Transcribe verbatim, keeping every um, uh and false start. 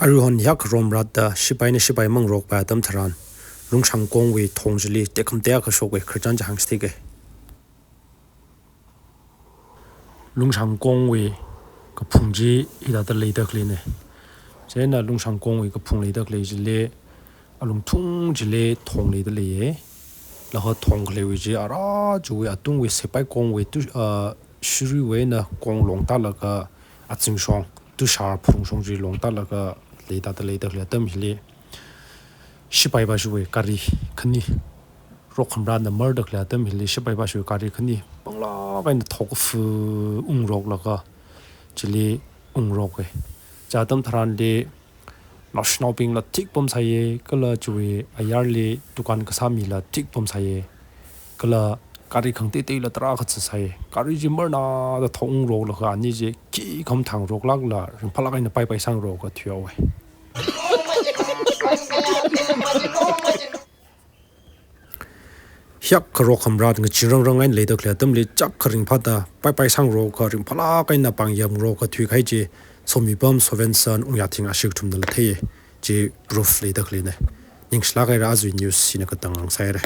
Aruihon hiyākha romratta shipaina shipai mangarokpai atam tharan, Lungshangkongwui thong chili tekhamatei akha shokwui khararchan chi hāngchitheike. Lungshangkongwui kaphung chi hithāda leida khaleine. Chieina Lungshangkongwui kaphung leida khalei chili, alungthung chili thong leida leiye. Laga thong khaleiwui chi ara chiwui atungwui Sepaikongwui tu, ah, shiriwui eina kong longtālaga, azingshong, tushar phungshong chi longtālaga, leida da leida khalei atam hili, shipai bashiwui gari khani, rokhamrana marda khalei atam hili, shipai bashiwui gari khani panglāk eina thao kafu ungroklaga, chili ungroke. Chi atam tharanli, naoshinaobingla thik pamsāye, kala chiwui ayarli dukan kasāmila thik pamsāye, kala gari khangateiteila tarākha zisāye. Gari chi marnada thao ungroklaga ani chi khikha mathāngaroklākla, ringphālāk eina paipai sāngaroka thuihaowe. Hiyākha rokhamrat ngachee rangrang eina leida khalei atamli chākkha ringphāda paipai sāngaroka, ringphālāk eina pangyamngaroka thuikahai chi Somipam Sovenson Ungyathing ashi kathumnala theiye. Chi proof leida khaleine. Ningshilāk haira, aja news hina katang hāngsāhaire.